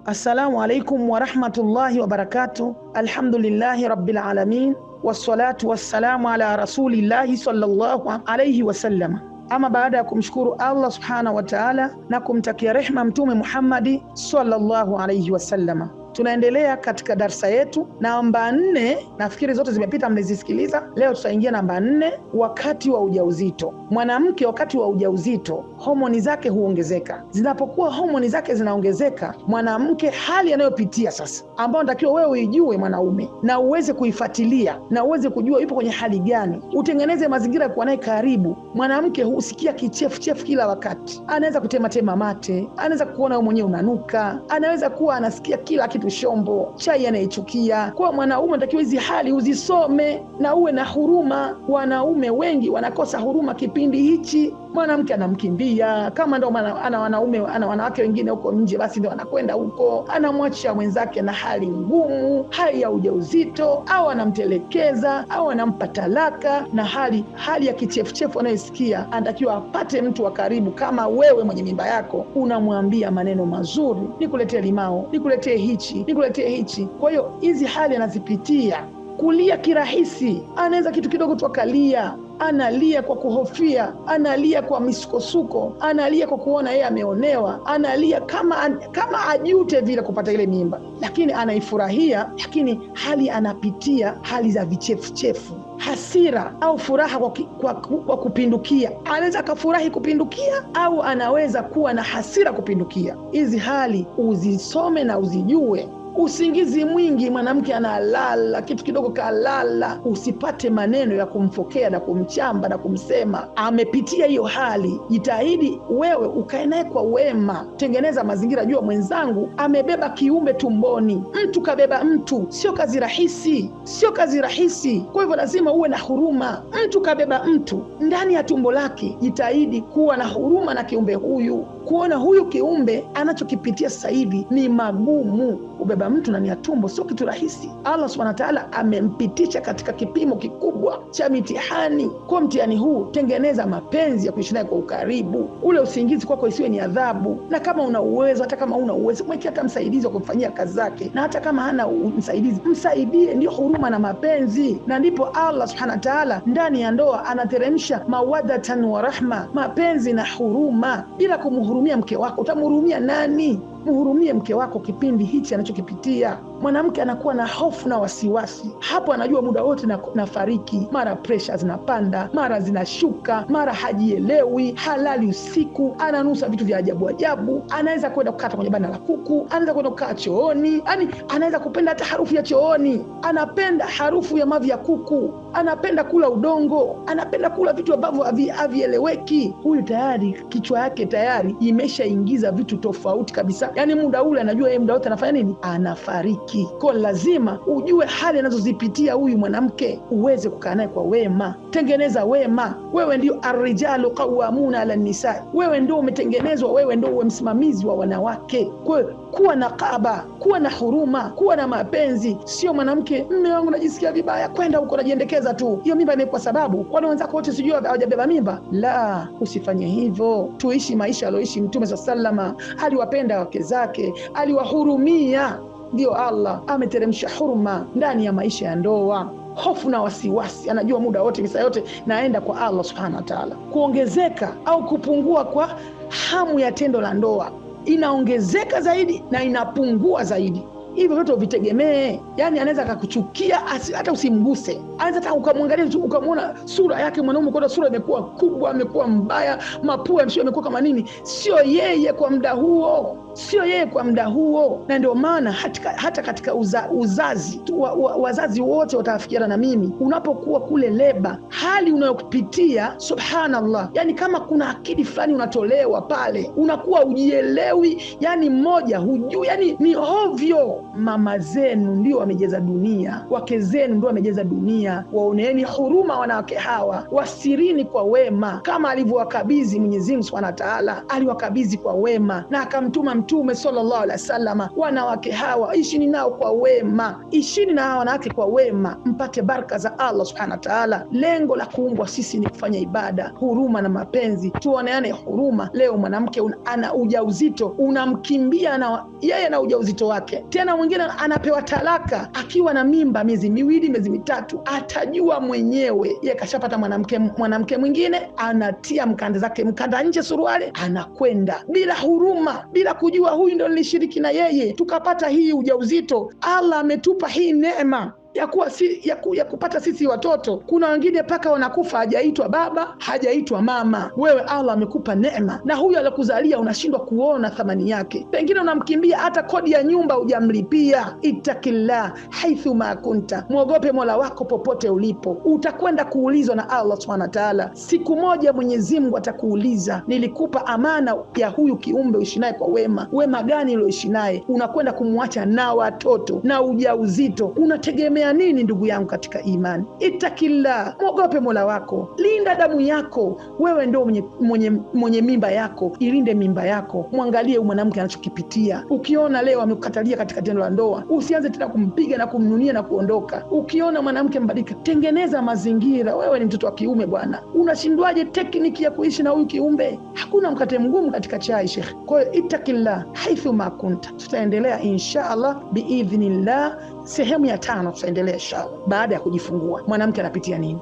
Assalamu alaikum warahmatullahi wabarakatuh. Alhamdulillahi rabbil alamin wassalatu wassalamu ala rasulillahi sallallahu alayhi wasallam. Ama baada ya kumshukuru Allah subhanahu wa ta'ala na kumtakia rehma Mtume Muhammadi sallallahu alayhi wasallama, tunaendelea katika darsa yetu namba 4. Nafikiri zote zimepita, mlizisikiliza. Leo tutaingia namba 4, wakati wa ujauzito. Mwanamke wakati wa ujauzito homoni zake huongezeka. Zinapokuwa homoni zake zinaongezeka, mwanamke hali anayopitia sasa, ambayo natakiwa wewe uijue mwanaume na uweze kuifuatilia na uweze kujua yupo kwenye hali gani, utengeneze mazingira ya kuwa naye karibu. Mwanamke husikia kichefuchefu kila wakati, anaweza kutematema mate, anaweza kuona wewe mwenyewe unanuka, anaweza kuwa anasikia kila kitu shombo, chai anaichukia. Kwa mwanaume unatakiwa hizi hali uzisome na uwe na huruma. Wanaume wengi wanakosa huruma kipindi hichi. Mwanamke anamkimbia, kama ndo ana wanaume ana wanawake wengine huko nje, basi ndo anakwenda huko, anamwacha mwenzake na hali ngumu, hali ya ujauzito, au anamtelekeza au anampa talaka, na hali ya kichefuchefu anayosikia. Anatakiwa apate mtu wa karibu kama wewe mwenye mimba yako, unamwambia maneno mazuri, nikuletee limao, nikuletee hichi, nikuletee hichi. Kwa hiyo hizi hali anazipitia. Kulia kirahisi, anaweza kitu kidogo tu akalia. Analia kwa kuhofia, analia kwa misukosuko, analia kwa kuona yeye ameonewa, analia kama ajute vile kupata ile mimba, lakini anaifurahia. Lakini hali anapitia hali za vichefuchefu, hasira au furaha kwa kupindukia. Anaweza akafurahi kupindukia au anaweza kuwa na hasira kupindukia. Hizi hali uzisome na uzijue. Usingizi mwingi, mwanamke analala kitu kidogo kalala. Usipate maneno ya kumfokea na kumchamba na kumsema. Amepitia hiyo hali, jitahidi wewe ukae naye kwa wema, tengeneza mazingira. Jua mwenzangu amebeba kiumbe tumboni, mtu kabeba mtu, sio kazi rahisi, sio kazi rahisi. Kwa hivyo lazima uwe na huruma. Mtu kabeba mtu ndani ya tumbo lake, jitahidi kuwa na huruma na kiumbe huyu, kuona huyu kiumbe anachokipitia sasa hivi ni magumu. Kubeba mtu ndani ya tumbo sio kitu rahisi. Allah subhanahu wa ta'ala amempitisha katika kipimo kikubwa cha mitihani. Kwa mtihani huu, tengeneza mapenzi ya kuishi naye kwa ukaribu. Ule usingizi kwako isiwe ni adhabu, na kama una uwezo, hata kama una uwezo, mweke hata msaidizi wa kumfanyia kazi zake, na hata kama hana msaidizi, msaidie. Ndio huruma na mapenzi, na ndipo Allah subhanahu wa ta'ala ndani ya ndoa anateremsha mawadatan wa rahma, mapenzi na huruma. Bila kumhurumia mke wako, utamhurumia nani? Mhurumie mke wako kipindi hichi anachokipitia. Mwanamke anakuwa na hofu na wasiwasi hapo, anajua muda wote nafariki, mara presha zinapanda, mara zinashuka, mara hajielewi, halali usiku, ananusa vitu vya ajabu ajabu, anaweza kwenda kukata kwenye banda la kuku, anaweza kwenda kukaa chooni, yani anaweza kupenda hata harufu ya chooni, anapenda harufu ya mavi ya kuku, anapenda kula udongo, anapenda kula vitu ambavyo havieleweki. Huyu tayari kichwa yake tayari imeshaingiza vitu tofauti kabisa, yani muda ule anajua yeye muda wote anafanya nini, anafariki. Kwa lazima ujue hali anazozipitia huyu mwanamke, uweze kukaa naye kwa wema. Tengeneza wema. Wewe ndio arrijalu qawwamuna ala nisa, wewe ndio umetengenezwa, wewe ndio uwe msimamizi wa wanawake. Kwa hiyo kuwa na kaba, kuwa na huruma, kuwa na mapenzi. Sio mwanamke, mme wangu najisikia vibaya, kwenda huko najiendekeza tu, hiyo mimba imekuwa sababu, kwani wenzako wote sijui hawajabeba mimba. La, usifanye hivyo. Tuishi maisha alioishi Mtume sallallahu, aliwapenda wake zake, aliwahurumia. Ndiyo Allah ameteremsha huruma ndani ya maisha ya ndoa. Hofu na wasiwasi, anajua muda wote, misa yote naenda kwa Allah subhanahu wa ta'ala. Kuongezeka au kupungua kwa hamu ya tendo la ndoa, inaongezeka zaidi na inapungua zaidi. Hivyo vyote uvitegemee. Yani anaweza akakuchukia hata usimguse, anaweza hata ukamwangalia ukamwona sura yake mwanaume, kwa sura imekuwa kubwa, amekuwa mbaya, mapua yamekuwa kama nini. Sio yeye kwa muda huo, sio yeye kwa muda huo. Na ndio maana hata katika uzazi wazazi wote watafikiana na mimi, unapokuwa kule leba, hali unayopitia subhanallah, yani kama kuna akili fulani unatolewa pale, unakuwa ujielewi, yani mmoja hujui, yani ni ovyo. Mama zenu ndio wamejaza dunia, wake zenu ndio wamejaza dunia. Waoneeni huruma wanawake hawa, wasirini kwa wema kama alivyowakabidhi Mwenyezi Mungu Subhanahu wa Ta'ala, aliwakabidhi kwa wema na akamtuma Mtume sallallahu alaihi wasallam. Wanawake hawa ishini nao kwa wema, ishini na hawa wanawake kwa wema, mpate baraka za Allah Subhanahu wa Ta'ala. Lengo la kuumbwa sisi ni kufanya ibada, huruma na mapenzi, tuoneane huruma. Leo mwanamke ana ujauzito, unamkimbia na yeye na ujauzito wake, tena mwingine anapewa talaka akiwa na mimba miezi miwili, miezi mitatu, atajua mwenyewe yeye kashapata mwanamke mwingine, anatia mkanda zake, mkanda nje suruali, anakwenda bila huruma, bila kujua huyu ndo nilishiriki na yeye tukapata hii ujauzito. Allah ametupa hii neema ya kuwa si, ya kupata sisi watoto. Kuna wengine mpaka wanakufa hajaitwa baba, hajaitwa mama. Wewe Allah amekupa neema, na huyu alikuzalia unashindwa kuona thamani yake, pengine unamkimbia, hata kodi ya nyumba hujamlipia. Ittaqillah haithu ma kunta, mwogope Mola wako popote ulipo. Utakwenda kuulizwa na Allah subhanahu wa ta'ala. Siku moja Mwenyezi Mungu atakuuliza, nilikupa amana ya huyu kiumbe uishi naye kwa wema, wema gani ulioishi naye? Unakwenda kumwacha na watoto na ujauzito, unategemea nini ndugu yangu katika imani? Ittaqillah, mwogope Mola wako, linda damu yako. Wewe ndio mwenye mimba yako, ilinde mimba yako, mwangalie huyu mwanamke anachokipitia. Ukiona leo amekukatalia katika tendo la ndoa, usianze tena kumpiga na kumnunia na kuondoka. Ukiona mwanamke mbadilika, tengeneza mazingira. Wewe ni mtoto wa kiume bwana, unashindwaje tekniki ya kuishi na huyu kiumbe? Hakuna mkate mgumu katika chai, shekhe. Kwa hiyo ittaqillah haithu ma kunta. Tutaendelea insha Allah biidhnillah, sehemu ya 5 tutaendelea inshallah. Baada ya kujifungua mwanamke anapitia nini?